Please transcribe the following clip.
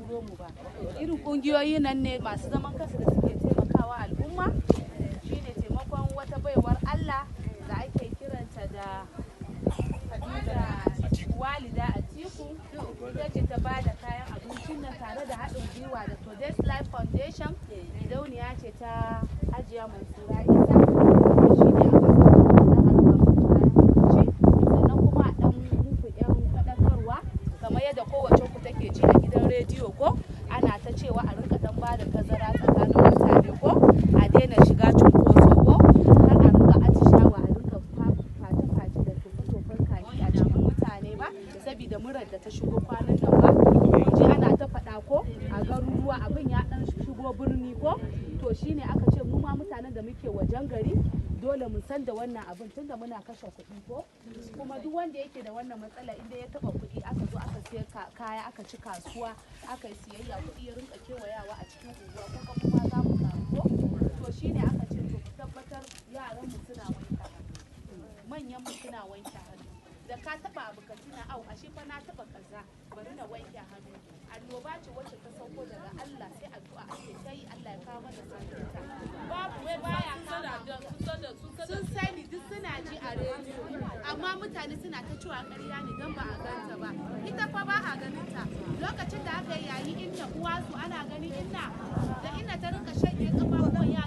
turo mu ba. Irin ƙungiyoyi nan ne masu zaman kansu da suke taimakawa al'umma. Shine taimakon wata baiwar Allah da ake kiranta da Hadiza Walida Atiku. Ita ce ta ba da kayan abincin nan tare da haɗin gwiwa da Today's Life Foundation. Gidauniya ce ta Hajiya Mansura Isa. Shi ne aka zo don a raba muku kayan abinci, sannan kuma a ɗan muku 'yan faɗakarwa kamar yadda kowace ku take ji a gidan rediyo ko ana ta cewa a rinka ɗan ba da tazara tsakanin mutane, ko a daina shiga cunkoso, ko kar a rinka atishawa, a rinka face-face da tofe-tofen kaki a cikin mutane ba, saboda murar da ta shigo kwanan nan ba. Mun ji ana ta faɗa ko a garuruwa abin ya ɗan shigo birni ko. To, shine aka ce mu ma mutanen da muke wajen gari dole mu san da wannan abin, tunda muna kashe kuɗi ko. Kuma duk wanda yake da wannan matsala, inda ya taba kuɗi, aka zo aka siya kaya, aka ci kasuwa, aka yi siyayya, kuɗi ya rinka kewayawa a cikin unguwa ko kuma za mu karu ko. To, shine aka ce to, mu tabbatar yaran mu suna wanke hannu, manyan mu suna wanke hannu. Da ka taba abu, ka tuna, "Au, ashe fa na taba kaza, bari na wanke hannu." Annoba ce wacce ta sauko daga Allah, sai addu'a ake ta yi, Allah ya kawo mana sauƙinta. Babu wai baya kama. Sun sani, duk suna ji a rediyo, amma mutane suna ta cewa ƙarya ne don ba a ganta ba. Ita fa ba a ganin ta. Lokacin da aka yi yayi inna uwa su, ana ganin inna da inna ta rinka shanye kafafuwan yara.